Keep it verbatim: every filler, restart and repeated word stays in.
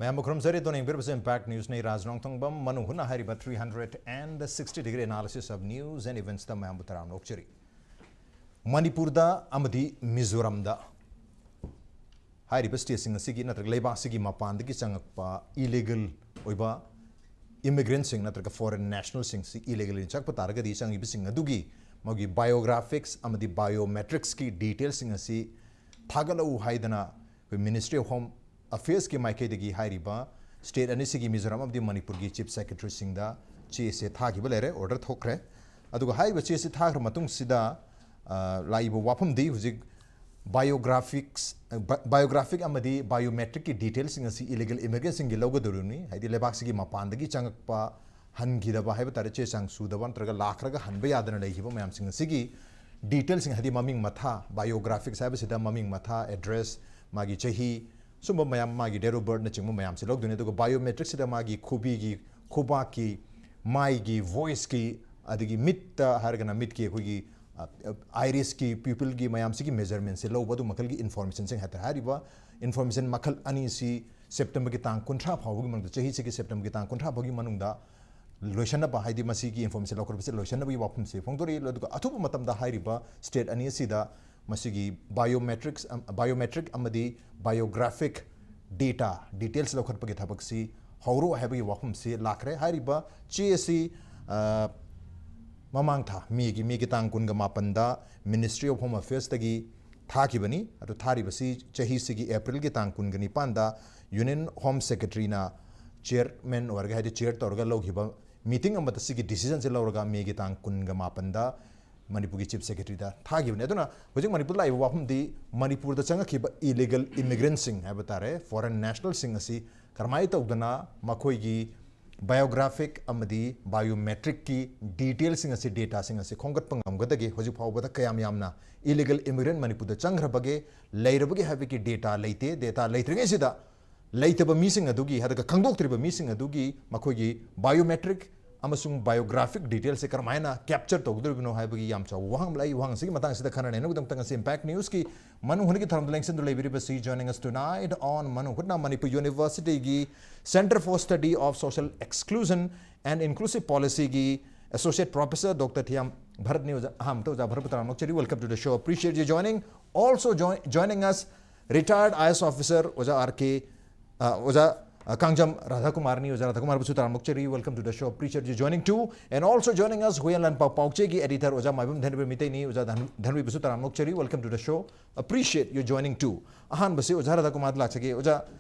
ꯃꯌꯥꯝꯕꯨ ꯈꯨꯔꯨꯝꯖꯔꯤ꯫ ꯑꯗꯣꯝꯅ ꯌꯦꯡꯕꯤꯔꯤꯕꯁꯤ Impact Newsꯅꯤ꯫ ꯔꯥꯖ ꯅꯣꯡꯊꯣꯡꯕꯝ ꯃꯅꯨꯡ ꯍꯨꯠꯅ ꯍꯥꯏꯔꯤꯕ three hundred and sixty degree analysis of news and eventsꯇ ꯃꯌꯥꯝꯕꯨ ꯇꯔꯥꯝꯅ ꯑꯣꯛꯆꯔꯤ꯫ ꯃꯅꯤꯄꯨꯔꯗ ꯑꯃꯗꯤ ꯃꯤꯖꯣꯔꯥꯝꯗ ꯍꯥꯏꯔꯤꯕ stateꯁꯤꯡ ꯑꯁꯤꯒꯤ ꯅꯠꯇ꯭ꯔꯒ ꯂꯩꯕꯥꯛꯁꯤꯒꯤ ꯃꯄꯥꯟꯗꯒꯤ ꯆꯪꯉꯛꯄ illegal ꯑꯣꯏꯕ immigrantꯁꯤꯡ ꯅꯠꯇ꯭ꯔꯒ foreign nationalꯁꯤꯡꯁꯤ illegally ꯆꯪꯉꯛꯄ ꯇꯥꯔꯒꯗꯤ ꯆꯪꯉꯤꯕꯁꯤꯡ ꯑꯗꯨꯒꯤ ꯃꯥꯒꯤ biographics ꯑꯃꯗꯤ biometricsꯀꯤ detailꯁꯤꯡ ꯑꯁꯤ ꯊꯥꯒꯠꯂꯛꯎ ꯍꯥꯏꯗꯅ ꯑꯩꯈꯣꯏ Ministry of Home Affairsꯀꯤ ꯃꯥꯏꯀꯩꯗꯒꯤ ꯍꯥꯏꯔꯤꯕ state ꯑꯅꯤꯁꯤꯒꯤ ꯃꯤꯖꯣꯔꯥꯝ ꯑꯃꯗꯤ ꯃꯅꯤꯄꯨꯔꯒꯤ chief secretaryꯁꯤꯡꯗ ꯆꯦꯁꯦ ꯊꯥꯈꯤꯕ ꯂꯩꯔꯦ, order ꯊꯣꯛꯈ꯭ꯔꯦ꯫ ꯑꯗꯨꯒ ꯍꯥꯏꯔꯤꯕ ꯆꯦꯁꯤ ꯊꯥꯈ꯭ꯔ ꯃꯇꯨꯡꯁꯤꯗ, ꯑ, ꯂꯥꯛꯏꯕ ꯋꯥꯐꯝꯗꯤ ꯍꯧꯖꯤꯛ biographics, ꯑ, bi-, biographic ꯑꯃꯗꯤ biometricꯀꯤ detailꯁꯤꯡ ꯑꯁꯤ illegal immigrantꯁꯤꯡꯒꯤ ꯂꯧꯒꯗꯧꯔꯤꯕꯅꯤ꯫ ꯍꯥꯏꯗꯤ ꯂꯩꯕꯥꯛꯁꯤꯒꯤ ꯃꯄꯥꯟꯗꯒꯤ ꯆꯪꯉꯛꯄ, ꯍꯟꯈꯤꯗꯕ ꯍꯥꯏꯕ ꯇꯥꯔꯦ, ꯆꯦ ꯆꯥꯡ ꯁꯨꯗꯕ ꯅꯠꯇ꯭ꯔꯒ ꯂꯥꯛꯈ꯭ꯔꯒ ꯍꯟꯕ ꯌꯥꯗꯅ ꯂꯩꯈꯤꯕ ꯃꯌꯥꯝꯁꯤꯡ ꯑꯁꯤꯒꯤ detailꯁꯤꯡ, ꯍꯥꯏꯗꯤ ꯃꯃꯤꯡ ꯃꯊꯥ, biographics ꯍꯥꯏꯕꯁꯤꯗ ꯃꯃꯤꯡ ꯃꯊꯥ, address, ꯃꯥꯒꯤ ꯆꯍꯤ, ꯁꯨꯝꯕ ꯃꯌꯥꯝ, ꯃꯥꯒꯤ date of birthꯅꯆꯤꯡꯕ ꯃꯌꯥꯝꯁꯦ ꯂꯧꯗꯣꯏꯅꯤ꯫ ꯑꯗꯨꯒ biometricsꯁꯤꯗ ꯃꯥꯒꯤ ꯈꯨꯕꯤꯒꯤ, ꯈꯨꯕꯥꯛꯀꯤ, ꯃꯥꯏꯒꯤ, voiceꯀꯤ, ꯑꯗꯒꯤ ꯃꯤꯠꯇ ꯍꯥꯏꯔꯒꯅ ꯃꯤꯠꯀꯤ ꯑꯩꯈꯣꯏꯒꯤ, ꯑ, irisꯀꯤ pupilꯒꯤ ꯃꯌꯥꯝꯁꯤꯒꯤ measurementꯁꯦ ꯂꯧꯕ, ꯑꯗꯨ ꯃꯈꯜꯒꯤ informationꯁꯤꯡ ꯍꯥꯏꯇꯥꯔꯦ꯫ ꯍꯥꯏꯔꯤꯕ information ꯃꯈꯜ ꯑꯅꯤꯁꯤ Septemberꯒꯤ ꯇꯥꯡ ꯀꯨꯟꯊ꯭ꯔꯥ ꯐꯥꯎꯕꯒꯤ ꯃꯅꯨꯡꯗ, ꯆꯍꯤꯁꯤꯒꯤ Septemberꯒꯤ ꯇꯥꯡ ꯀꯨꯟꯊ꯭ꯔꯥ ꯐꯥꯎꯒꯤ ꯃꯅꯨꯡꯗ ꯂꯣꯏꯁꯟꯅꯕ, ꯍꯥꯏꯗꯤ ꯃꯁꯤꯒꯤ information ꯂꯧꯈꯠꯄꯁꯦ ꯂꯣꯏꯁꯟꯅꯕꯒꯤ ꯋꯥꯐꯝꯁꯦ ꯐꯣꯡꯗꯣꯔꯛꯏ꯫ ꯑꯗꯨꯒ ꯑꯊꯨꯕ ꯃꯇꯝꯗ ꯍꯥꯏꯔꯤꯕ state ꯑꯅꯤ ꯑꯁꯤꯗ ꯃꯁꯤꯒꯤ biometrics, ꯑꯝ, biometric ꯑꯃꯗꯤ biographic data, details ꯂꯧꯈꯠꯄꯒꯤ ꯊꯕꯛꯁꯤ ꯍꯧꯔꯣ ꯍꯥꯏꯕꯒꯤ ꯋꯥꯐꯝꯁꯤ ꯂꯥꯛꯈ꯭ꯔꯦ꯫ ꯍꯥꯏꯔꯤꯕ ꯆꯦ ꯑꯁꯤ, ꯑ, ꯃꯃꯥꯡ ꯊꯥ, Mayꯒꯤ, Mayꯒꯤ ꯇꯥꯡ ꯀꯨꯟꯒ ꯃꯥꯄꯟꯗ Ministry of Home Affairsꯇꯒꯤ ꯊꯥꯈꯤꯕꯅꯤ꯫ ꯑꯗꯨ ꯊꯥꯔꯤꯕꯁꯤ ꯆꯍꯤꯁꯤꯒꯤ Aprilꯒꯤ ꯇꯥꯡ ꯀꯨꯟꯒ ꯅꯤꯄꯥꯟꯗ Union Home Secretaryꯅ chairman ꯑꯣꯏꯔꯒ, ꯍꯥꯏꯗꯤ chair ꯇꯧꯔꯒ ꯂꯧꯈꯤꯕ meeting ꯑꯃꯗ ꯁꯤꯒꯤ decisionꯁꯦ ꯂꯧꯔꯒ Mayꯒꯤ ꯇꯥꯡ ꯀꯨꯟꯒ ꯃꯥꯄꯟꯗ ꯃꯅꯤꯄꯨꯔꯒꯤ chief secretaryꯗ ꯊꯥꯈꯤꯕꯅꯤ꯫ ꯑꯗꯨꯅ ꯍꯧꯖꯤꯛ ꯃꯅꯤꯄꯨꯔꯗ ꯂꯥꯛꯏꯕ ꯋꯥꯐꯝꯗꯤ ꯃꯅꯤꯄꯨꯔꯗ ꯆꯪꯉꯛꯈꯤꯕ illegal immigrantꯁꯤꯡ ꯍꯥꯏꯕ ꯇꯥꯔꯦ, foreign nationalꯁꯤꯡ ꯑꯁꯤ ꯀꯔꯝꯍꯥꯏꯅ ꯇꯧꯗꯅ ꯃꯈꯣꯏꯒꯤ biographic ꯑꯃꯗꯤ biometricꯀꯤ detailꯁꯤꯡ ꯑꯁꯤ, dataꯁꯤꯡ ꯑꯁꯤ ꯈꯣꯝꯒꯠꯄ ꯉꯝꯒꯗꯒꯦ? ꯍꯧꯖꯤꯛ ꯐꯥꯎꯕꯗ ꯀꯌꯥꯝ ꯌꯥꯝꯅ illegal immigrant ꯃꯅꯤꯄꯨꯔꯗ ꯆꯪꯈ꯭ꯔꯕꯒꯦ, ꯂꯩꯔꯕꯒꯦ ꯍꯥꯏꯕꯒꯤ data ꯂꯩꯇꯦ꯫ Data ꯂꯩꯇ꯭ꯔꯤꯉꯩꯁꯤꯗ ꯂꯩꯇꯕ ꯃꯤꯁꯤꯡ ꯑꯗꯨꯒꯤ, ꯍꯥꯏꯔꯒ ꯈꯪꯗꯣꯛꯇ꯭ꯔꯤꯕ ꯃꯤꯁꯤꯡ ꯑꯗꯨꯒꯤ ꯃꯈꯣꯏꯒꯤ biometric ꯑꯃꯁꯨꯡ biographic detailꯁꯦ ꯀꯔꯝꯍꯥꯏꯅ capture ꯇꯧꯒꯗꯧꯔꯤꯕꯅꯣ ꯍꯥꯏꯕꯒꯤ ꯌꯥꯝ ꯆꯥꯎꯕ ꯋꯥꯍꯪ ꯑꯃ ꯂꯥꯛꯏ꯫ ꯋꯥꯍꯪ ꯑꯁꯤꯒꯤ ꯃꯇꯥꯡꯁꯤꯗ ꯈꯟꯅ ꯅꯩꯅꯕꯒꯤꯗꯃꯛꯇ ꯉꯁꯤ Impact Newsꯀꯤ ꯃꯅꯨꯡ ꯍꯨꯠꯀꯤ ꯊꯧꯔꯝꯗ ꯂꯦꯡꯁꯤꯟꯗꯨꯅ ꯂꯩꯕꯤꯔꯤꯕꯁꯤ, joining us tonight on ꯃꯅꯨꯡ ꯍꯨꯠꯅ Manipur Universityꯒꯤ Centre for Study of Social Exclusion and Inclusive Policyꯒꯤ Associate Professor Doctor ꯊꯤꯌꯥꯝ ꯚꯔꯠꯅꯤ꯫ ꯑꯣꯖꯥ, ꯑꯍꯥꯟꯕꯗ ꯑꯣꯖꯥ ꯚꯔꯠꯄꯨ ꯇꯔꯥꯝꯅ ꯑꯣꯛꯆꯔꯤ, welcome to the show, appreciate you joining. Also join, joining us, retired I A S officer ꯑꯣꯖꯥ R K, ꯑ, ꯑꯣꯖꯥ, ꯑ, ꯀꯥꯡꯖꯝ ꯔꯥꯙꯥꯀꯨꯃꯥꯔꯅꯤ꯫ ꯑꯣꯖꯥ ꯔꯥꯙꯥꯀꯨꯃꯥꯔꯕꯨꯁꯨ ꯇꯔꯥꯝꯅ ꯑꯣꯛꯆꯔꯤ, welcome to the show, appreciate you joining too. And also joining us, Huiyen Lanpao ꯄꯥꯎꯆꯦꯒꯤ editor ꯑꯣꯖꯥ ꯃꯥꯏꯕꯝ ꯙꯟꯕꯤꯔ ꯃꯤꯇꯩꯅꯤ꯫ ꯑꯣꯖꯥ ꯙꯟ-, ꯙꯟꯕꯤꯔꯕꯨꯁꯨ ꯇꯔꯥꯝꯅ ꯑꯣꯛꯆꯔꯤ, welcome to the show, appreciate you joining too. ꯑꯍꯥꯟꯕꯁꯤ ꯑꯣꯖꯥ ꯔꯥꯙꯥꯀꯨꯃꯥꯔꯗ ꯂꯥꯛꯆꯒꯦ꯫ ꯑꯣꯖꯥ,